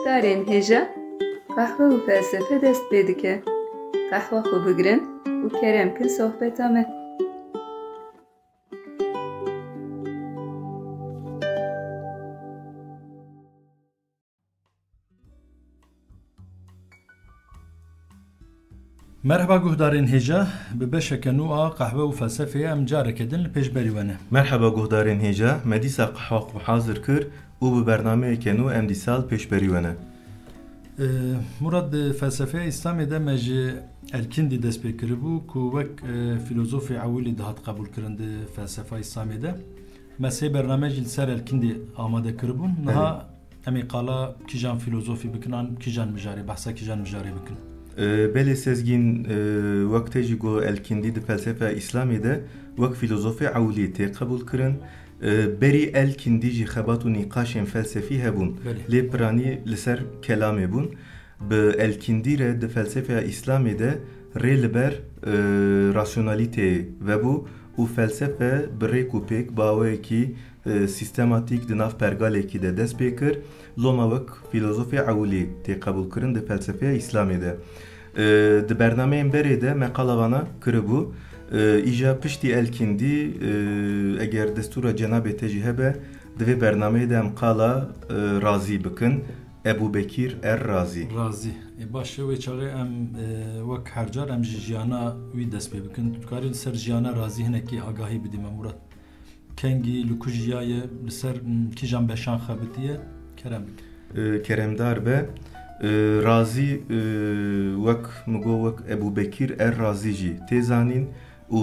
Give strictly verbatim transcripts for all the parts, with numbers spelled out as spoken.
Darên hêja, qehwe û felsefe dest pê dike. Qehwa xwe bigirin û kerem kin sohbeta me. Merhaba guhdarên hêja, bi beşeke nû a qehwe û felsefeyê em careke din li pêşberî we ne. Merhaba guhdarên hêja, me dîsa qehwa xwe hazir kir û bi bernameyeke nû em dîsa li pêşberî we ne. Ee, Murat, di felsefeya Îslamê de me ji Elkindî dest pê kiribû ku wek, e, filozofê ewilî dihat qebûlkirin di felsefa Îslamê de. Me sê bername jî li ser Elkindî amade kiribûn. Niha Belê. Em ê qala kîjan filozofî bikin an kîjan mijarê, behsa kîjan mijarê bikin? E, belê Sezgîn, e, wek te jî got, Elkindî di felsefa Îslamê de wek filozofê ewilî tê qebûlkirin. E, berî Elkindî jî xebat û nîqaşên felsefî hebûn. Belê. Lê piranî li ser kelamê bûn. Bi Elkindî re di felsefeya Îslamê de rê li ber, e, rasyonalîteyê vebû û felsefe bi rêk û pêk bi awayekî, e, sîstematîk di nav pergalekî de dest pê kir. Loma wek filozofê ewilî tê qebûlkirin di felsefeya Îslamê de. E, di bernameyên berê de me qala vana kiribû. E, îja piştî Elkindî, e, eger destûra cenabê te jî hebe, di vê bernameyê de em qala, e, Razî bikin. Ebû Bekîr Er Razî. Razî. E, baş e, wê çaxê em, e, wek her car em ji jiyana wî dest pê bikin. Tu dikarî li ser jiyana Razî hinekî agahî bidî me, Murat? Kengî, li ku jiyaye, li ser, m, kîjan beşan xebitiye? Kerem bike. E, keremdar be. E, Razî, e, wek min got, wek Ebû Bekîr Er Razî jî tê zanîn û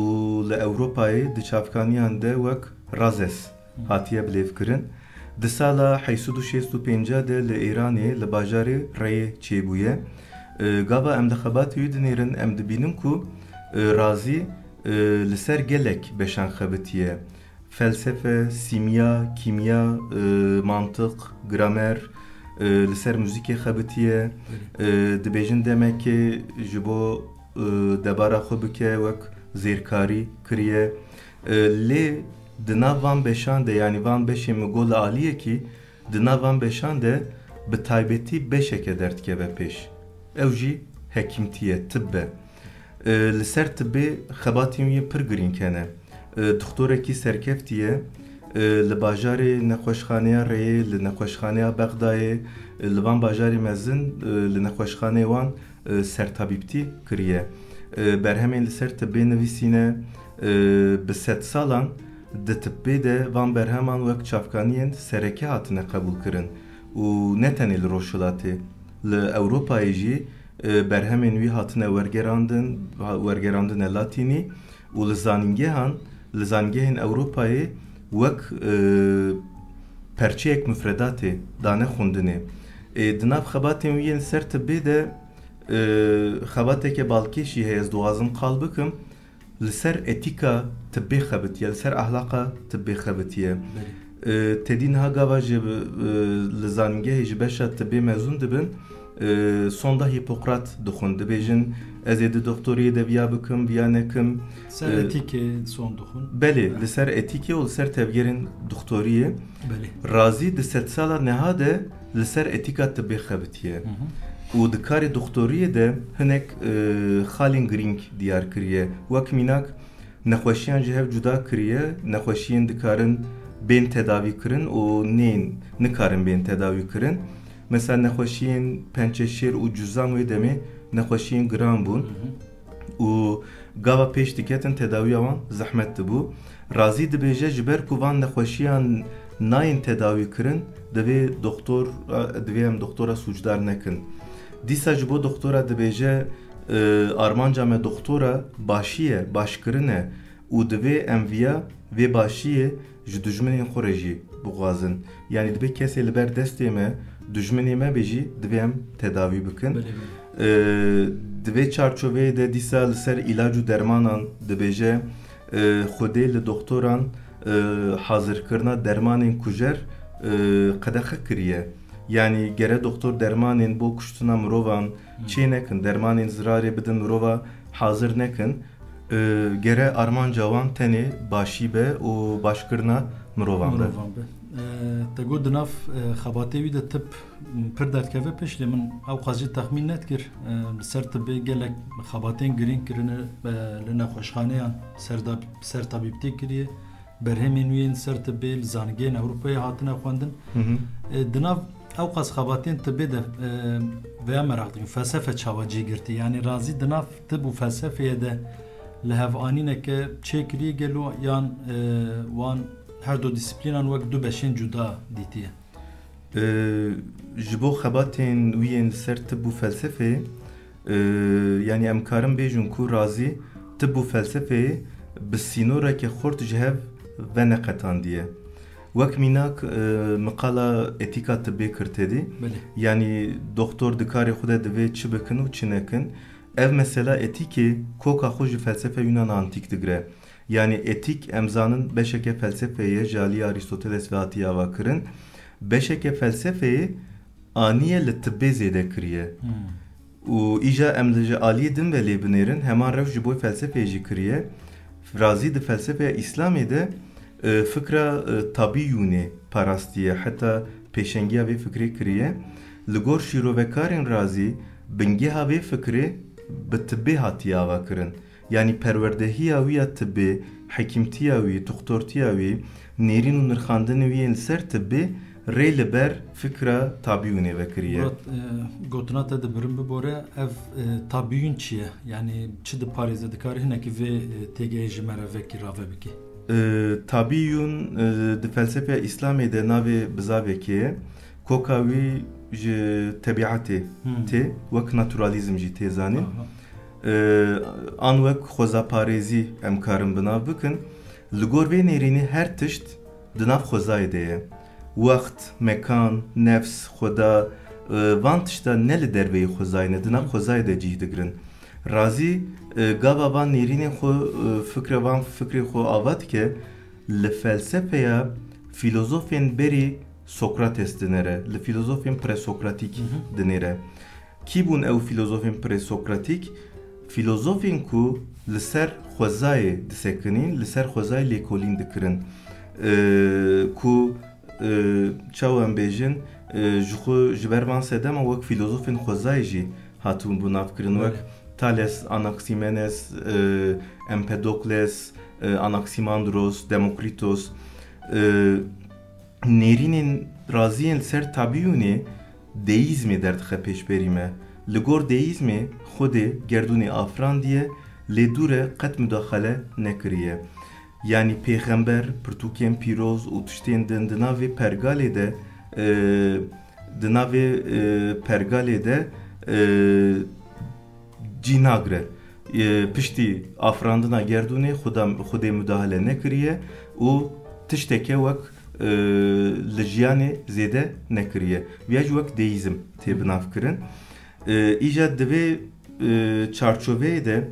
li Ewropayê di çavkaniyan de wek Razes hatiye bilêvkirin. Di sala heyşt sed û şêst û pênc de li Îranê, li bajarê Reyê çêbûye. E, gava em di xebatê wî dinêrin, em dibînin ku, e, Razî, e, li ser gelek beşan xebitiye. Felsefe, sîmya, kîmya, e, mantiq, gramer, e, li ser muzîkê xebitiye. E, dibêjin demekê ji bo, e, debara xwe bike, wek zêrkarî kiriye. E, lê di nav van beşan de, yanî van beşên min got li aliyekî, di nav van beşan de bi taybetî beşeke derdikeve pêş. Ew jî hekîmtî ye, tibb e. E, li ser tibbê xebatên wî pir girîng hene. E, dixtorekî serkeftî ye. E, li bajarê nexweşxaneya Reyê, li nexweşxaneya Bexdayê, e, li van bajarê mezin, e, li nexweşxaneyê wan, e, sertabîbtî kiriye. E, berhemên li ser tibbê nivîsîne, e, bi sedsalan di tibbê de van berheman wek çavkaniyên sereke hatine qebûlkirin û ne tenê li Rojhilatê, li Ewropayê jî, e, berhemên wî hatine wergerandin, ha-, wergerandine latînî û li zanîngehan, li zanîngehên Ewropayê wek, e, perçeyek mufredatê dane xwendinê. E, di nav xebatên wî yên ser tibbê de, e, xebateke balkêş jî heye, ez dixwazim qal bikim. Li ser etîka tibbê xebitiye, li ser ahlaqa tibbê xebitiye. Belê. E, te dî niha gava ji, e, li zanîngehê ji beşa tibbê mezûn dibin, e, sonda Hîpokrat dixwin. Dibêjin, ez ê di doktoriyê de viya bikim, viya nekim. Ser E, etîkê son dixwin. Belê, li ser etîkê û li ser tevgerên doktoriyê. Belê. Razî di sedsala neha de li ser etîka tibbê xebitiye. Hı hı. Û di karê doktoriyê de hinek, e, xalên girîng diyar kiriye. Wek mînak, nexweşiyan ji hev cuda kiriye. Nexweşiyên dikarin bên tedawî kirin û nên nikarin bên tedawî kirin. Mesela nexweşiyên pençeşêr û cuzam wê demê nexweşiyên giran bûn. Hı hı. Û gava pêş diketin tedawiya wan zehmet dibû. Razî dibêje, ji ber ku van nexweşiyan nayên tedawî kirin, divê doktor, divê em doktora sûcdar nekin. Dîsa ji bo doktora dibêje, e, armanca me doktora başî ye, başkirin e û divê em viya vê başiyê ji dijminên xwe re jî bixwazin. Yanî dibe kesê li ber destê me, dijminê me be jî, divê em tedawî bikin. Belê, belê. Ee, di vê çarçoveyê de dîsa li ser îlac û dermanan dibêje, ee, Xwedê li doktoran, ee, hazirkirina dermanên kujer, ee, qedexe kiriye. Yanî gere doktor dermanên bo kuştina mirovan Hmm. çê nekin, dermanên zirarê bidin mirova hazir nekin. E, gere armanca wan tenê başî be û başkirina mirovan be. Mirovan be. E, te got di nav, e, xebatê wî de tib pir derdkeve pêş, lê min ew qas jî texmîn nedikir. E, li ser tibê gelek xebatên girîng kirine, e, li nexweşxaneyan ser da-, ser tabîbtê kiriye. Berhemên wî yên ser tibê li zanîngehên Ewropayê hatine xwendin. Hı hı. E, di nav ew qas xebatên tibê de, e, veya meraq dikin, felsefe çawa cî girtî? Yanî Razî di nav tib û felsefeyê de li hev anîneke çêkirî gelo yan, e, wan her du disiplînan wek du beşên cuda dîtiye? E, ji bo xebatên wî yên li ser tib û felsefeyê, e, yanî em karin bêjin ku Razî tib û felsefeyê bi sînoreke xurt ji hev veneqetandiye. Wek mînak, e, miqala etîka tibê kir tedî. Belê. Yanî doxtor di karê xwe de divê çi bikin û çi nekin. Ev mesela etîkê koka xwe ji felsefe Yûnan antîk digire. Yanî etîk, em zanin, beşeke felsefeyê ye, ji aliyê Arîstoteles ve hatiye avakirin. Beşeke felsefeyê aniye li tibê zêde kiriye. Hmm. Û îja em li ji aliyê din ve lê binêrin, heman rewş ji bo felsefeyê jî kiriye. Razî di felsefeya Îslamê de, e, fikra, e, tabîyûnê parastiye, heta pêşengiya vê fikrê kiriye. Li gor şîrovekarên Razî, bingeha vê fikrê bi tibê hatiye avakirin. Yanî perwerdehiya wî ya tibê, hekîmtiya wî, doxtortiya wî, nêrîn û nirxandinên wî yên li ser tibê rê li ber fikra tabîûnê vekiriye. Murat, e, gotina te dibirim bibore, ev, e, tabîûn çi ye? Yanî çi diparêze, dikare hinekî vê, e, têgehê ji me re vekî rave bikî? E, tabîûn, e, di felsefeya Îslamê de navê bizavekê ye. Koka wî ji tebîetê Hmm. tê, wek naturalîzm jî tê zanîn. Aha. E, an wek xwezaparêzî em karin bi nav bikin. Li gor vê nêrînê her tişt di nav xwezayê de ye. Wext, mekan, nefs, xweda, e, van tişta ne li derveyî xwezayê ne, di nav xwezayê de cîh digirin. Razî, e, gava van nêrînên xwe, e, fikre van fikrê xwe ava dike, li felsefeya fîlozofên berî Sokrates dinêre, li fîlozofên presokratîk Hı hı. dinêre. Kî bûn ew fîlozofên presokratîk? Fîlozofên ku li ser xwezayê disekinîn, li ser xwezayê lêkolîn dikirin. Ee, ku, ee, çawa em bêjin, ee, ji xwe, ji ber van sedema wek fîlozofên xwezayê jî hatibûn bi nav kirin, wek Belê. Thales, Anaximenes, ee, Empedokles, ee, Anaximandros, Demokritos. Ee, Nêrînên Razî yên li ser tabîûnê deîzmê derdixe pêşberî me. Li gor deîzmê Xwedê gerdûnê afirandiye, lê dû re qet mudaxale nekiriye. Yanî pêxember, pirtûkên pîroz û tiştên din di nav vê pergalê de, e, di nav vê, e, pergalê de, e, cî nagire. E, piştî afirandina gerdûnê Xuda, Xwedê mudahale nekiriye û tişteke wek, e, li jiyanê zêde nekiriye. Viya jî wek deîzm tê binavkirin. E, îja di vê, e, çarçoveyê de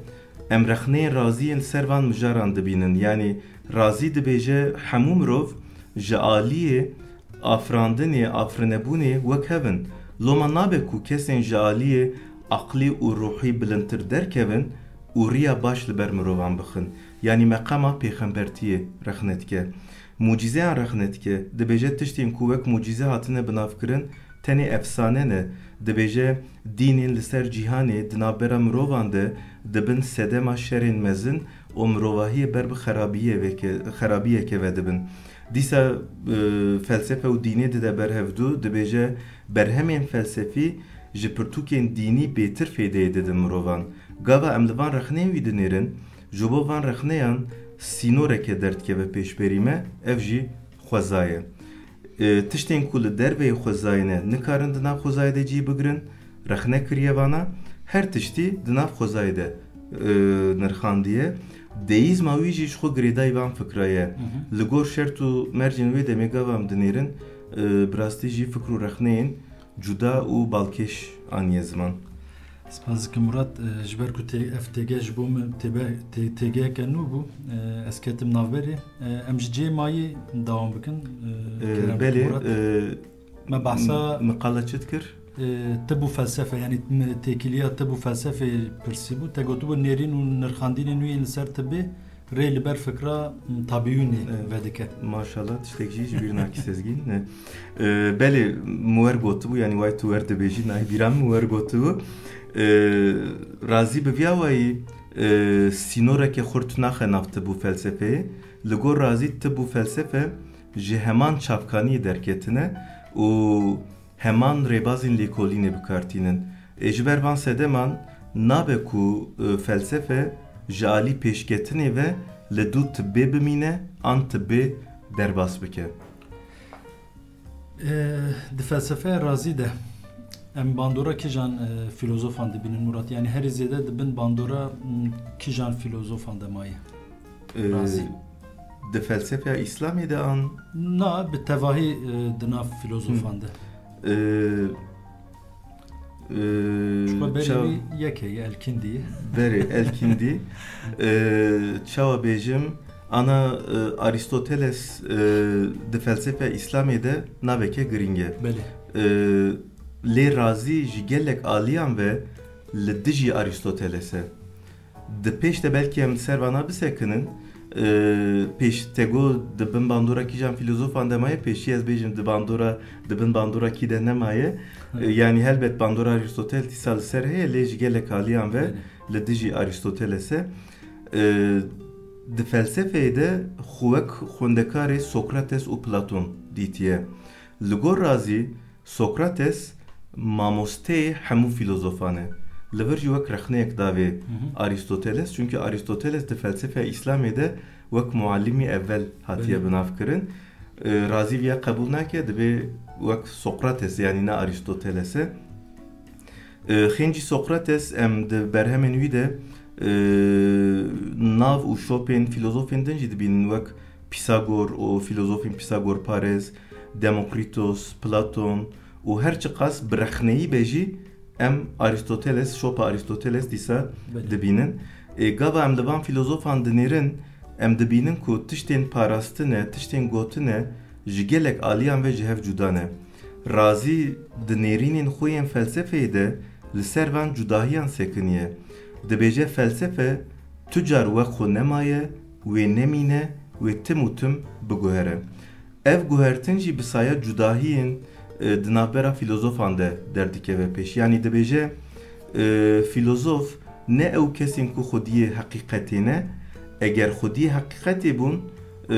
em rexneyên Razî yên li ser van mijaran dibînin. Yanî Razî dibêje hemû mirov ji aliyê afirandinê, afirinebûnê wek hev in. Loma nabe ku kesên ji aliyê aqlî û ruhî bilindtir derkevin û riya baş li ber mirovan bixin. Yanî meqama pêxembertiyê rexne dike. Mucîzeyan rexne dike. Dibêje tiştên ku wek mucîze hatine binavkirin tenê efsane ne. Dibêje dînên li ser cîhanê di navbera mirovan de dibin sedema şerên mezin û mirovahiyê ber bi xerabiyê veke-, xerabiyeke vedibin. Dîsa, e, felsefe û dînê dide ber hevdu, dibêje, berhemên felsefî ji pirtûkên dînî bêtir fêdeyê didin mirovan. Gava em li van rexneyên wî dinêrin, ji bo van rexneyan sînoreke derdikeve pêşberî me, ev jî xweza ye. E, tiştên ku li derveyê xwezayê ne, nikarin di nav xwezayê de cî bigirin, rexne kiriye vana, her tiştî di nav xwezayê de, e, nirxandiye. Deîzma wî jî ji xwe girêdayî van fikra ye. Hı hı. Li gor şert û mercên wê demê gava em dinêrin, e, bi rastî jî fikr û rexneyên cuda û balkêş aniye ziman. Spas dikim Murat, e, ji ber ku tê-, ev têgeh ji bo min têbe-, tê-, têgeheke nû bû, e, ez ketim navberê. E, em ji cihê mayî dewam bikin, e, E, kerem belê, Murat. E, Me behsa m-, miqala çi dikir? E, tib û felsefe, yanî m-, têkiliya tib û felsefê pirsî bû. Te gotibû nêrîn û nirxandinên wî yên li ser tibê rê li ber fikra, m, tabîûnê Evet. vedike. Maşallah, tiştek jî ji bîr nakî Sezgîn. E, e, belê, min wer gotibû, yanî way tu wer dibêjî, nayê bîra min wer gotibû. E, razî bi viya wayî, e, sînoreke xurt naxe nav tib û felsefeyê. Li gor razî tib û felsefe ji heman çavkaniyê derketine û heman rêbazên lêkolînê bi kar tînin. Ê ji ber van sedeman nabe ku, e, felsefe ji alî pêşketinê ve li dû tibbê bimîne an tibbê derbas bike. E, di felsefeya razî de em bandora kîjan, e, filozofan dibînin Murat? Yanî herî zêde di bin bandora, m, kîjan filozofan de maye? E, Razî. Di felsefeya Îslamê de an? Na, bi tevahî, e, di nav filozofan de. E, e, Çiqa berê ça- wî yek heye, El-Kîndî. Berê, El-Kîndî. E, çawa bêjim, ana, e, Arîstoteles, e, di felsefeya Îslamê de naveke girîng e. Belê. E, lê Razî ji gelek aliyan ve li dijî Arîstoteles e. Di pêş de belkî em li ser vana bisekinin, e, pêş te got di bin bandora kîjan filozofan de maye, pêşî ez bêjim di bandora, di bin bandora kî de nemaye. E, Evet. yanî helbet bandora Arîstotel dîsa li ser heye, lê ji gelek aliyan ve Evet. li dijî Arîstoteles e. E, di felsefeyê de xwe wek xwendekarê Sokrates û Platon dîtiye. Li gor Razî, Sokrates mamosteyê hemû filozofan e. Li vir jî wek rexneyek davê Hı hı. Arîstoteles, çunke Arîstoteles di felsefeya Îslamê de wek muallimî evvel hatiye Belê. bi nav kirin. E, Razî viya qebûl nake, dibê wek Sokrates, yanî ne Arîstoteles e. E, xêncî Sokrates em di berhemên wî de, e, nav û şopên filozofên din jî dibînin, wek Pisagor û filozofên Pisagorparêz, Demokritos, Platon û her çiqas bi rexneyî be jî em Arîstoteles, şopa Arîstoteles dîsa Belê. dibînin. Ê, gava em li van filozofan dinêrin, em dibînin ku tiştên parastine, tiştên gotine ji gelek aliyan ve ji hev cuda ne. Razî di nêrînên xwe yên felsefeyê de li ser van cudahiyan sekiniye. Dibêje felsefe tu car wek xwe nemaye, wê nemîne, wê tim û tim biguhere. Ev guhertin jî bi saya cudahiyên, e, di navbera filozofan de derdikeve pêş. Yanî dibêje, e, filozof ne ew kesên ku xwediyê heqîqetê ne, eger xwediyê heqîqetê bûn, e,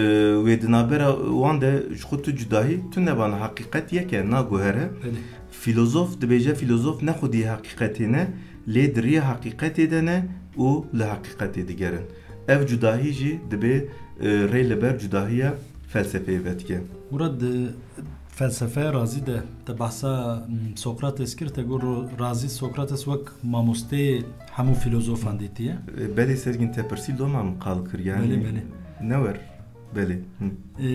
wê di navbera wan de ji xwe tu cudahî, tu nebana heqîqet yek e, naguhere. Belê. Filozof dibêje, filozof ne xwediyê heqîqetê ne, lê di riya heqîqetê de ne û li heqîqetê digerin. Ev cudahî jî dibê, e, rê li ber cudahiya felsefeyê vedike. Murat, di felsefeya Razî de te behsa, m, Sokrates kir, te got ro-, Razî Sokrates wek mamosteyê hemû filozofan dîtiye. E, belê Sezgîn, te pirsî loma min qal kir, yanî Belê, belê. ne wer? Belê. Hı. E,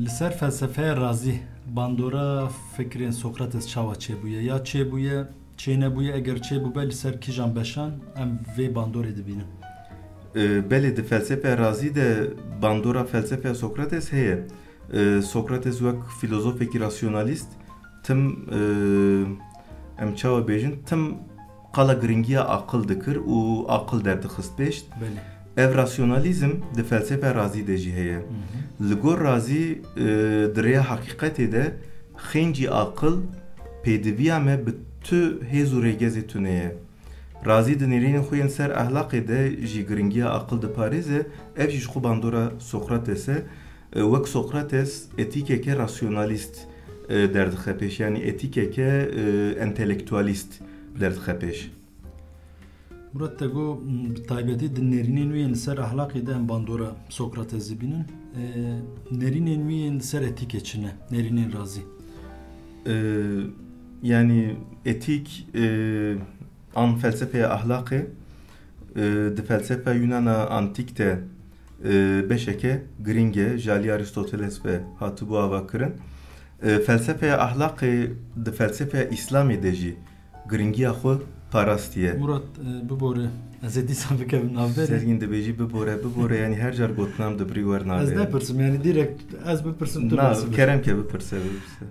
li ser felsefeya Razî bandora fikrên Sokrates çawa çêbûye? Ya çêbûye, çênebûye, eger çêbûbe li ser kîjan beşan em vê bandorê dibînin? E, belê, di felsefeya Razî de bandora felsefeya Sokrates heye. E, Sokrates wek filozofekî rasyonalîst tim, e, em çawa bêjin, tim qala giringiya aqil dikir û aqil derdixist pêş. Belê. Ev rasyonalîzm di felsefeya Razî de jî heye. Hı hı. Li gor Razî, e, di rêya heqîqetê de xêncî aqil pêdiviya me bi tu hêz û rêgezê tune ye. Razî di nêrînên xwe yên ser ehlaqê de jî giringiya aqil diparêze, ev jî ji xwe bandora Sokrates e. E, wek Sokrates etîkeke rasyonalîst, e, derdixe pêş, yanî etîkeke, e, entelektualîst derdixe pêş. Murat, te got, m, bi taybetî di nêrînên wî yên li ser ehlaqê de em bandora Sokrates dibînin. E, nêrînên wî yên li ser etîkê çi ne? Nêrînên Razî. E, yanî etîk, e, an felsefeya ahlaqê, e, di felsefeya Yunana antîk de, e, beşeke girîng e, ji alî Arîstoteles ve hatibû avakirin. E, felsefeya ahlaqê di felsefeya Îslamê de jî giringiya xwe parastiye. Murat, e, bibore, ez ê dîsan bikevim navberê. Sezgîn dibêjî bibore, bibore, yanî her car gotinan dibirî wer navê. Ez nepirsim, yanî direkt ez bipirsim, tu Na, bes bipir. Kerem ke bipirse, bipirse.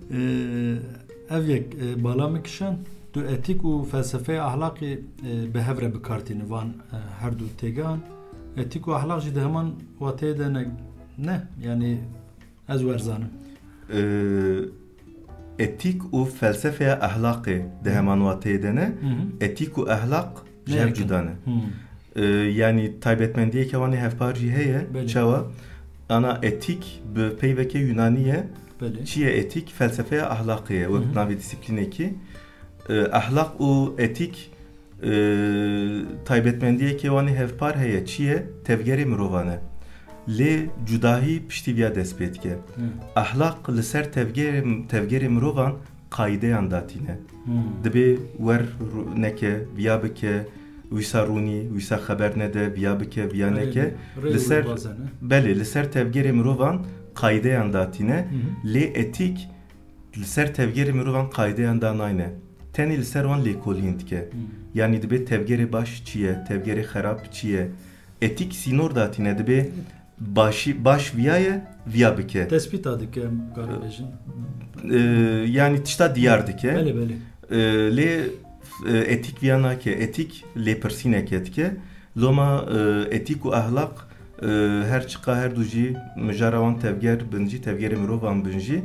E, Ev yek, e, bala min kişand, tu etîk û felsefeya ahlaqê, e, bi hev re bi kar tînin van, e, her du têgehan. Etîk û ahlaq jî di heman wateyê de ne, ne? Yanî ez werzanim. Ee, etîk û felsefeya ahlaqê di heman wateyê de ne. Hı hı. Etîk û ahlaq ji hev cuda ne. Hı. Ee, yanî taybetmendiyeke wan ê hevpar jî heye. Belê. Çawa? Ana etîk bi peyveke Yunanî ye. Belê. Çi ye etîk? Felsefeya ahlaqê ye, wek navê disiplînekî. Ee, ahlaq û etîk, e, taybetmendiyeke wan ê hevpar heye. Çi ye? Tevgerê mirovan e. Lê cudahî piştî viya dest pê dike. Ahlaq li ser tevgerê, tevgerê mirovan qaydeyan datîne. Dibê wer ru-, neke, viya bike, wisa rûnî, wisa xeber nede, viya bike, viya neke. Rê û Li ser, rêbazan e. Belê, li ser tevgerê mirovan qaydeyan datîne. Lê etîk li ser tevgerê mirovan qaydeyan danayne. Tenê li ser wan lêkolîn dike. Yanî dibê tevgerê baş çi ye, tevgerê xerab çi ye? Etîk sînor datîne, dibê başî, baş viya ye, viya bike. Tespîta dike, em karin bêjin. Ee, yanî tişta diyar dike. Belê, belê. Ee, lê, e, etîk viya nake, etîk lêpirsîneke dike. Loma, e, etîk û ahlaq, e, her çiqa her du jî mijara wan tevger bin jî, tevgerê mirovan bin jî,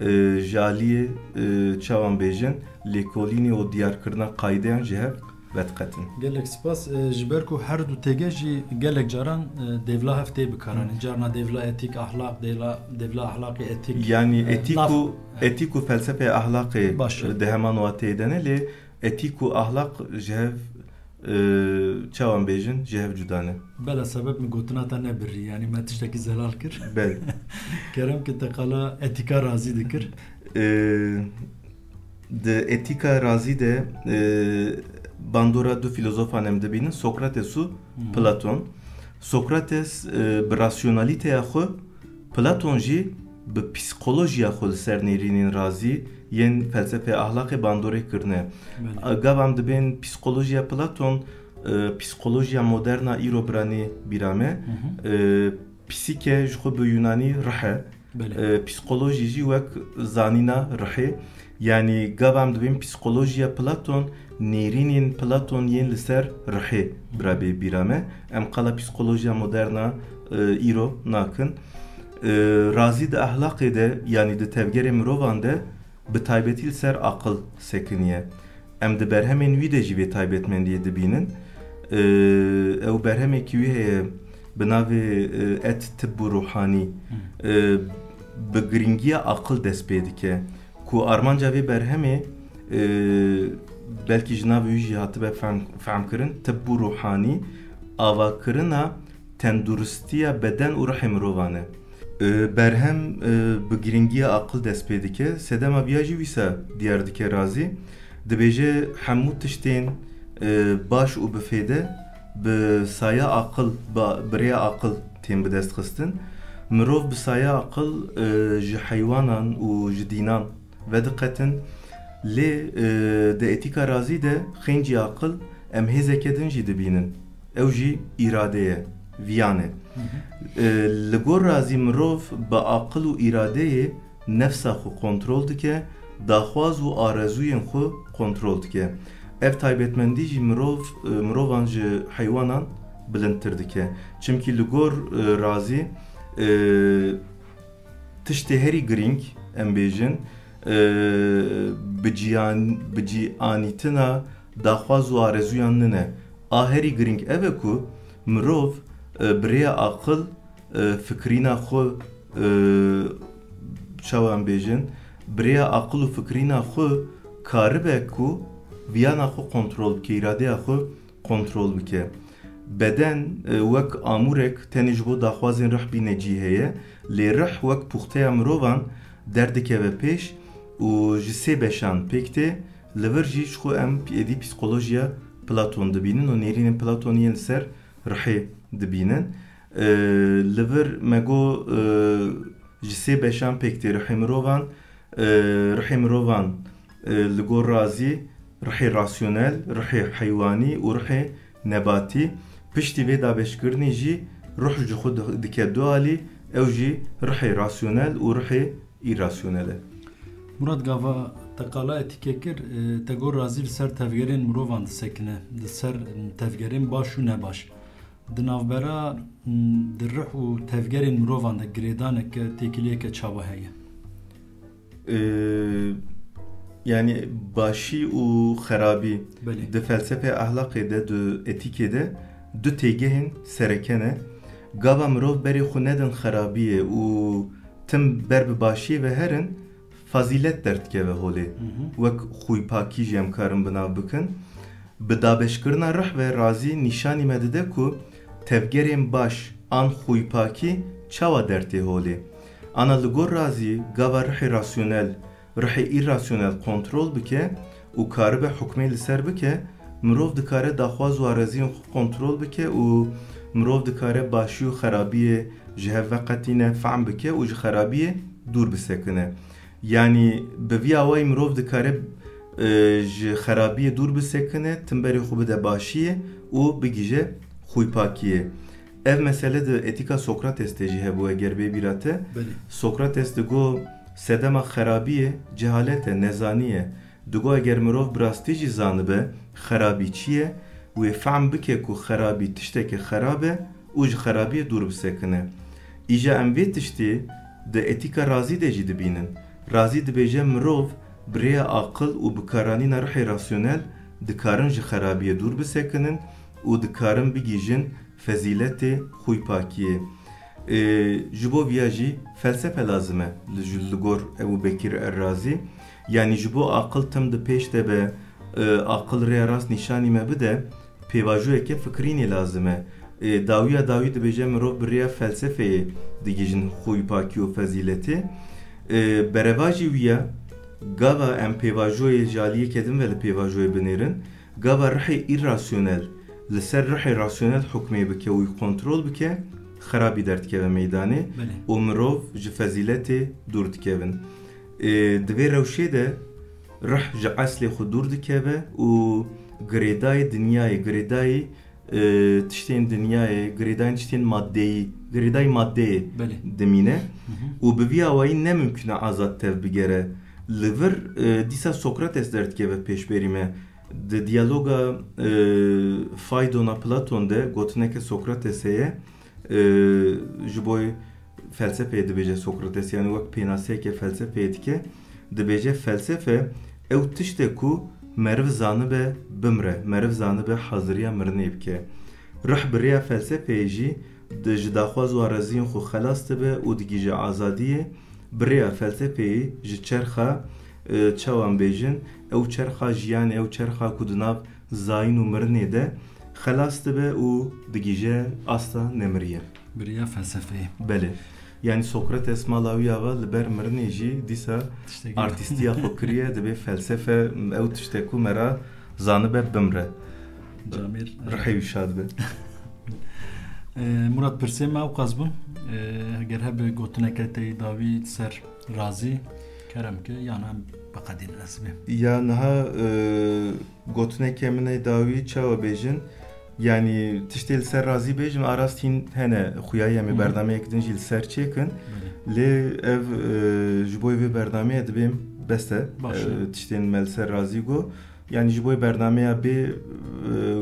e, ji aliyê, e, çawan bêjin, lêkolînê û diyarkirina qaydeyan ji hev vediqetin. Gelek spas. E, ji ber ku her du têge jî gelek caran, e, dêvla hev tê bikaranîn. Carna dêvla etîk, ahlaq, dêvla, dêvla ahlaqê etîk. Yanî e, etîk laf- û, etîk û felsefeya ahlaqê Baş e. Di heman wateyê de ne, lê etîk û ahlaq ji hev, e, çawan bêjin, ji hev cuda ne. Bela sebeb min gotina te nebirî, yanî me tiştekî zelal kir. Bel. Kerem ki te qala etîka razî dikir. E, di etîka razî de, e, bandora du filozofan em dibînin, Sokrates û Platon. Sokrates, e, bi rasyonalîteya xwe, Platon jî bi psîkolojiya xwe li ser nêrînên razî yên felsefeya ahlaqê bandorê kirine. Belê. Gava em dibên psîkolojiya Platon, e, psîkolojiya moderna îro biranî bîra me. Hı hı. E, psîke ji xwe bi yunanî rih e. Belê. E, psîkolojî jî wek zanîna rihê. Yanî gava em dibên psîkolojiya Platon, nêrînên Platon yên li ser rihê birabê bîra me. Em qala psîkolojiya moderna, e, îro nakin. E, razî di ahlaqê de, yanî di tevgerê mirovan de bi taybetî li ser aqil sekiniye. Em di berhemên wî de jî vê taybetmendiyê dibînin. E, ew berhemekî wî heye bi navê, e, Et Tibb û Ruhanî. E, bi girîngiya aqil dest pê dike. Ku armanca vê berhemê, e, belkî ji navê wî jî hatibe fehm, fehmkirin, tibb û ruhanî, avakirina tenduristiya beden û rihê mirovan e. E, berhem, e, bi girîngiya aqil dest pê dike, sedema viya jî wîsa diyar dike razî. Dibêje hemû tiştên, e, baş û bi fêde bi saya aqil, bi, bi rêya aqil tên bi dest xistin. Mirov bi saya aqil, e, ji heywanan û ji dînan vediqetin. Lê, e, di etîka razî de xêncî aqil em hêzeke din jî dibînin. Ew jî îrade ye, viyan e. Hı hı. E, li gor razî mirov bi aqil û îradeyê nefsa xwe kontrol dike, daxwaz û arezûyên xwe kontrol dike. Ev taybetmendî jî mirov, e, mirovan ji heywanan bilindtir dike. Çimkî li gor, e, razî, e, tiştê herî girîng, em bêjin, e, bi ciyan-, bi cîanîtina daxwaz û arezûyan nine. A herî girîng ev e ku mirov, e, bi rêya aqil, e, fikirîna xwe, e, çawa em bêjin, bi rêya aqil û fikirîna xwe karibe ku viyana xwe kontrol bike, îradeya xwe kontrol bike. Beden, e, wek amûrek tenê ji bo daxwazên rih bîne cî heye, lê rih wek puxteya mirovan derdikeve pêş û ji sê beşan pêk tê. Li vir jî ji xwe em êdî psîkolojiya Platon dibînin û nêrînên Platon yên li ser rihê dibînin. E, li vir me got, e, ji sê beşan pêk tê rihê mirovan. E, rihê mirovan, e, li gor razî, rihê rasyonel, rihê heywanî û rihê nebatî. Piştî vê dabeşkirinê jî ruh ji xwe di-, dike du alî, ew jî rihê rasyonel û rihê îrasyonel e. Murat, gava Te qala etîkê kir, e, te got razî li ser tevgerên mirovan disekine, li ser, m, tevgerên baş û nebaş. Di navbera, m, di rih û tevgerên mirovan de girêdaneke, têkiliyeke çawa heye? Ee, yani başî û xerabî Belê. Di felsefeya ahlaqê de, di etîkê de du têgehên sereke ne. Gava mirov berê xwe nedin xerabiyê û tim ber bi başiyê ve herin, fazîlet derdikeve holê. Hı hı. Wek xwîpakî jî em karin bi nav bikin. Bi dabeşkirina rih ve razî nîşanî me dide ku tevgerên baş an xwîpakî çawa dertê holê. Ana li gor razî gava rihê rasyonel, rihê îrasyonel kontrol bike û karibe hukmê li ser bike, mirov dikare daxwaz û areziyên xwe kontrol bike û mirov dikare başî û xerabiyê ji hev veqetîne, fehm bike û ji xerabiyê dûr bisekine. Yanî bi vî awayî mirov dikare, e, ji xerabiyê dûr bisekine, tim berê xwe bide başiyê û bigihîje xwîpakiyê. Ev mesele di etîka Sokrates de jî hebû, eger bê bîra te. Belê. Sokrates digo, sedema xerabiyê cehalet e, nezanî ye. Digo, eger mirov bi rastî jî zanibe xerabî çi ye, wê fehm bike ku xerabî tişteke xerab e û ji xerabiyê dûr bisekine. Îja em vê tiştî di etîka Razî de jî dibînin. Razî dibêje, mirov bi rêya aqil û bikaranîna rihê rasyonel dikarin ji xerabiyê dûr bisekinin û dikarin bigihîjin fezîletê xwîpakiyê. E, ji bo viya jî felsefe lazim e li, ji, li gor Ebû Bekîr Er-Razî. Yanî ji bo aqil tim di pêş de be, e, aqil rêya rast nîşanî me bide, pêvajoyeke fikrînê lazim e. E, dawiya dawî dibêje mirov bi rêya felsefeyê digihîjin xwîpakî û fezîletê. E, berevajî wî ye, gava em pêvajoyê ji aliyeke din ve li pêvajoyê binêrin, gava rihê îrasyonel li ser rihê rasyonel hukmê bike û wî kontrol bike, xerabî derdikeve meydanê Belê. Û mirov ji fezîletê dûr dikevin. Ê, di vê rewşê de rih ji eslê xwe dûr dikeve û girêdayî dinyayê, girêdayî, e, tiştên dinyayê, girêdayî tiştên maddeyî, girêdayî maddeyê Belê. Dimîne Hı hı. Û bi vî awayî ne mimkun e azad tev bigere. Li vir, e, dîsa Sokrates derdikeve pêşberî me. Di diyaloga, e, Phaidon a Platon de gotineke Sokrates heye, e, ji bo felsefeyê dibêje Sokrates, yani wek pênaseyeke felsefeyê dike, dibêje, felsefe ew tişt e ku meriv zanibe bimre, meriv zanibe haziriya mirinê bike. Rih bi rêya felsefeyê jî di, ji daxwaz û areziyên xwe xelas dibe û digihîje azadiyê, bi rêya felsefeyê ji çerxa, e, çawa em bêjin, ew çerxa jiyanê, ew çerxa ku di nav zayîn û mirinê de xelas dibe û digihîje asta nemiriyê. Bi rêya felsefeyê. Belê. Yani Sokrates mala wî ava li ber mirinê jî dîsa Tiştekî artîstiya xwe kiriye, dibê felsefe ew tişt e ku me ra zanibe bimre. Camêr, Rihê wî şad be. Ee, Murat, pirsê me ewqas bûn. Ee, eger hebe gotineke te yê dawî ser Razî, kerem ke, yan em biqedînin ez bê. Ya niha, e, gotineke min ê dawî çawa bêjin? Yanî tiştê li ser Razî bêjim, a rast hîn hene, xuya ye em ê Hı hı. bernameyek din jî li ser çêkin. Belê. Lê ev, e, ji bo vê bernameyê dibêm bes e. Baş e. E, tiştên me li ser Razî got. Yanî ji bo bernameya bê, e,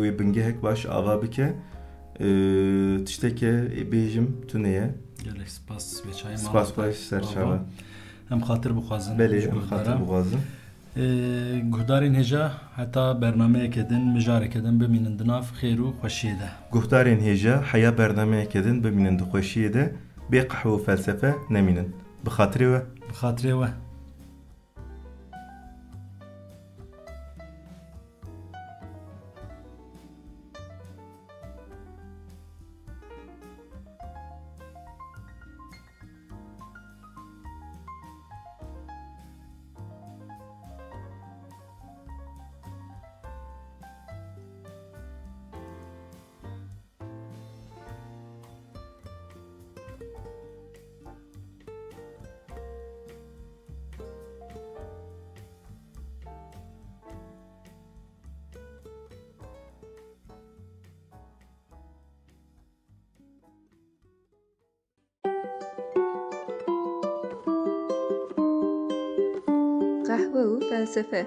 wê bingehek baş ava bike. E, tişteke bêjim tune ye. Gelek spas, wê çayê Spas mala baş, ser çava. Em xatir bixwazin Belê, ji em xatir guhdara. Bixwazin. E, guhdarên hêja heta bernameyeke din, mijareke din bimînin di nav xêr û xweşiyê de. Guhdarên hêja heya bernameyeke din bimînin di xweşiyê de, bê qehwe û felsefe nemînin. Bi xatirê we. Bi xatirê we. Qehwe û felsefe.